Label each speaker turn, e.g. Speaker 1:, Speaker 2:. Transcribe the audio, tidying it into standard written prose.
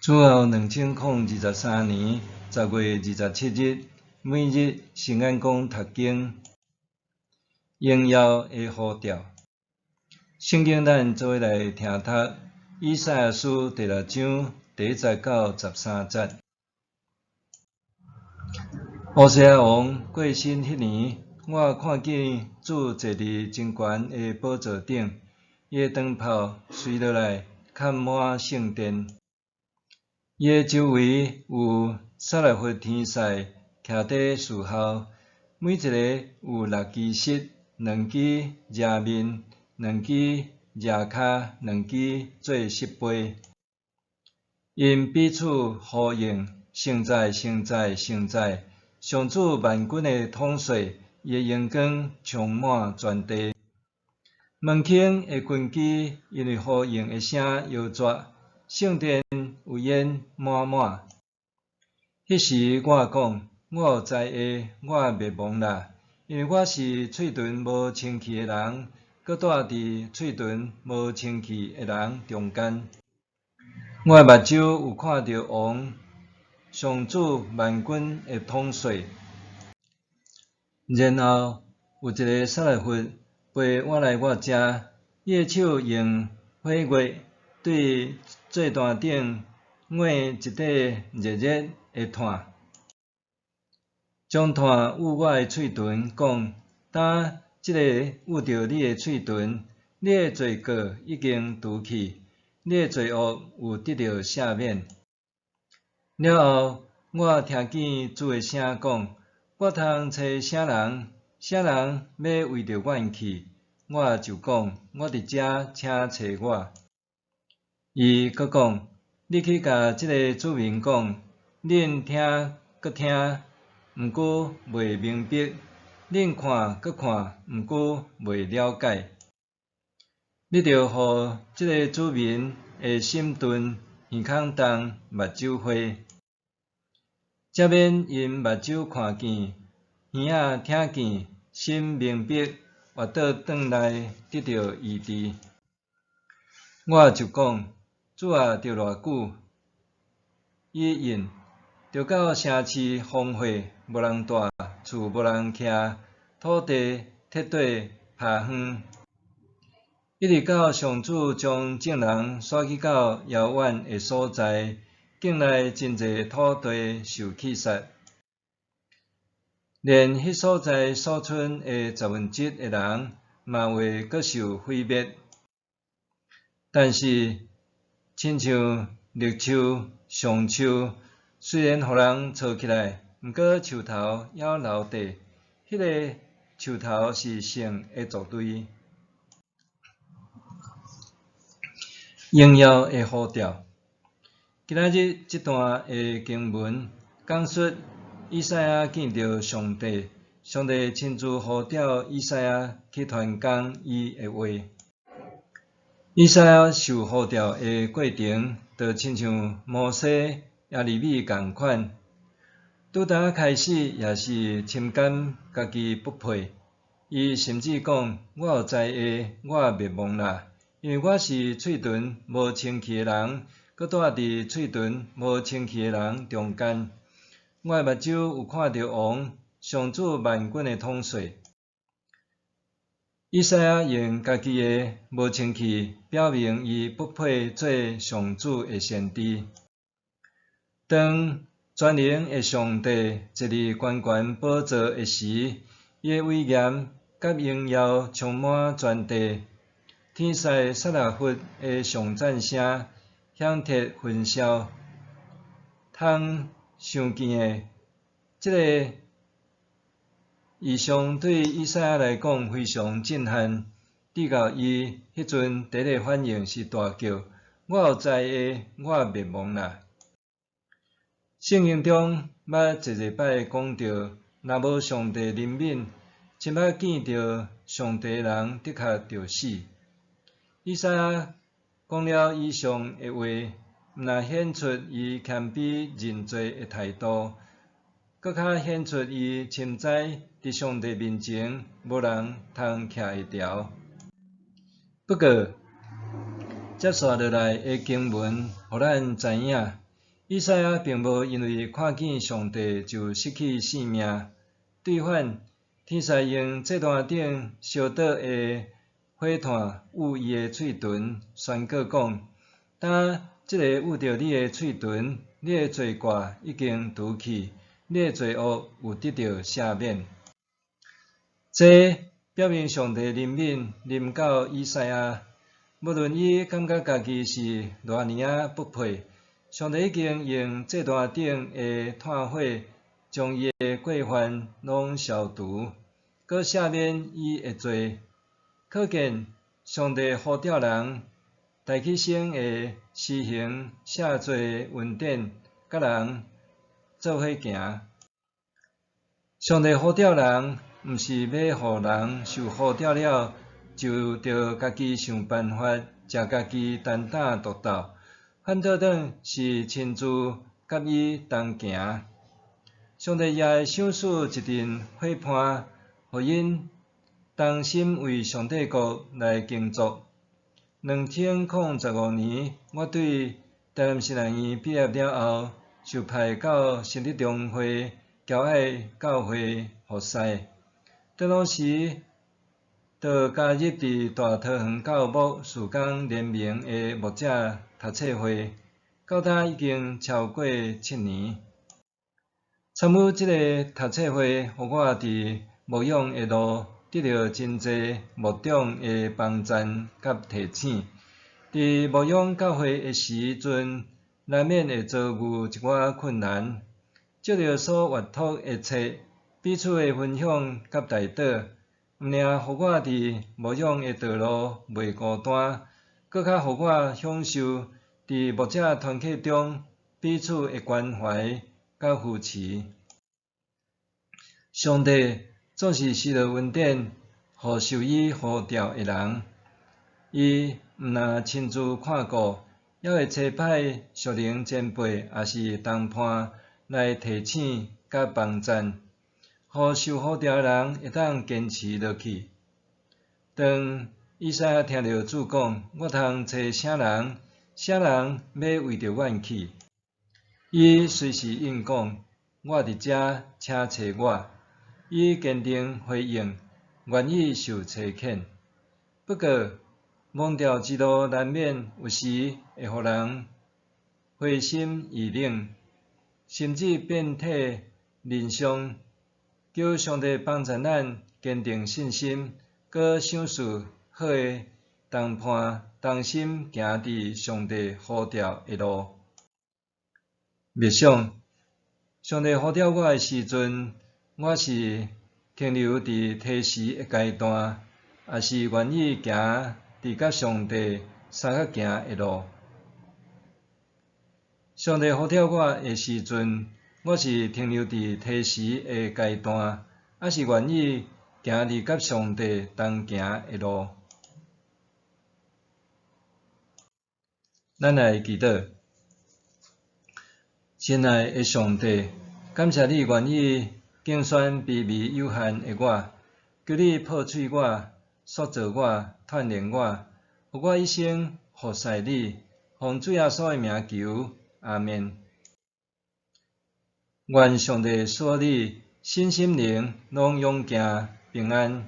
Speaker 1: 主後2023年10月27日，每日聖安講讀經，榮耀的呼召。聖經咱做伙來聽讀以賽亞書第六章第一節到十三節。烏西亞王過身彼年，我看見主坐佇真懸的寶座頂，伊的長袍垂落來，崁滿聖殿。伊的周圍有撒拉弗天使徛佇侍候，每一个有六支翼，兩支遮面，兩支遮跤，兩支做翼飛。𪜶彼此呼應，聖哉，聖哉，聖哉！上主萬軍的統帥，伊的榮光充滿全地。門框的根基因為呼應的聲搖逝，聖殿有煙滿滿。彼時我講，我有災禍，我滅亡啦！因為我是喙唇無清氣的人，閣住佇喙唇無清氣的人中間。我的目睭有看著王，上主萬軍的統帥。然後有一个撒拉弗飛倚來我遮，伊的手用火月對祭壇頂挖一塊熱熱的炭，將炭揤我的喙唇，講：今這个揤著你的喙唇，你的罪過已經除去，你的罪惡有得著赦免。了後，我聽見主的聲講：我通揣啥人？啥人欲為著阮去？我就講：我佇遮，請揣我。伊閣講：你去共這个子民講，恁聽閣聽，毋過袂明白；恁看閣看，毋過袂了解。你著予這个子民的心鈍，耳孔重，目睭花，才免𪜶目睭看見，耳仔聽見，心明白，越倒轉來得著醫治。我就講：主啊，著偌久？伊應：著到城市荒廢，無人蹛，厝無人徛，土地徹底拋荒，一直到上主將眾人徙去到遙遠的所在，境內真濟土地受棄殺，連彼所在所賰的十分之一的人，嘛會閣受毀滅。但是，親像綠樹、松樹，雖然予人鋤起來，毋過樹頭猶留佇，彼个樹頭是聖的族類。榮耀的呼召。今仔日這段的經文講述以賽亞見著上帝，上帝親自呼召以賽亞去傳講伊的話。以賽亞受呼召的過程，就親像摩西、耶利米仝款，拄焦開始也是深感家己不配。伊甚至講：我有災禍，我滅亡啦！因為我是喙唇無清氣的人，閣住佇喙唇無清氣的人中間。我的目睭有看著王，上主萬軍的統帥。以賽亞用家己的無清氣，表明伊不配做上主的先知。當全能的上帝坐佇懸懸寶座的時，伊的威嚴佮榮耀充滿全地。天使撒拉弗的頌讚聲響徹雲霄。通想見的，這个異象對以賽亞來講非常震撼，直到伊彼陣第一个反應是大叫：我有災禍，我滅亡啦！聖經中捌濟濟擺講著，若無上帝憐憫，親捌見著上帝的人的確著死。以賽亞講了以上的話，毋但顯出伊謙卑認罪的態度，閣較顯出伊深知佇上帝面前無人通徛會牢。不過，接紲落來的經文，予咱知影，以賽亞並無因為看見上帝就失去性命，對反，天使用祭壇頂燒著的火炭捂伊的喙唇，宣告講：當這个捂著你的喙唇，你的罪過已經除去，你的罪惡有得著赦免。這表明上帝憐憫臨到以賽亞，無論伊感覺家己是偌爾仔不配，上帝已經用祭壇頂的炭火將伊的過犯攏消除，閣赦免伊的罪。可見上帝呼召人，代替性會施行赦罪恩典，佮人做伙行。上帝呼召人，毋是欲予人受呼召了，就著家己想辦法，食家己單打獨鬥，反倒轉是親自佮伊同行。上帝也會賞賜一陣伙伴，予𪜶同心為上帝國來工作。2015年，我對台南神學院畢業了後，受派到新竹中會僑愛教會服侍。當時，就加入佇大桃園教牧事工聯盟的牧者讀冊會，到今已經超過7年。參與這个讀冊會，予我佇牧養的路得著真濟牧長的幫贊佮提醒。佇牧養教會的時陣，難免會遭遇一寡困難。藉著所閱讀的冊，彼此的分享佮代禱，毋爾予我佇牧養的道路袂孤單，閣較予我享受佇牧者團契中彼此的關懷佮扶持。上帝總是施落恩典，予受伊呼召的人。伊毋若親自看顧，也會差派屬靈前輩抑是同伴來提醒佮幫贊，予受呼召的人會當堅持落去。當以賽亞聽著主講：我通揣啥人？啥人欲為著阮去？伊隨時應講：我佇遮，請揣我。伊堅定回應，願意受差遣。不過，蒙召之路難免有時會予人灰心意冷，甚至遍體鱗傷。求上帝幫助咱堅定信心，閣賞賜好的同伴，同心行佇上帝呼召的路。默想，上帝呼召我的時陣，我是停留佇提時的階段，抑是願意行佇佮上帝相佮行的路？上帝呼召我的時陣，我是停留佇提時的階段，抑是願意行佇佮上帝同行的路？咱來祈禱，親愛的上帝，感謝你願意揀選卑微有限的我，求你破碎我、塑造我、鍛鍊我，予我一生服侍你，奉主耶穌的名求，阿們。願上帝賜予你身心靈攏勇健平安。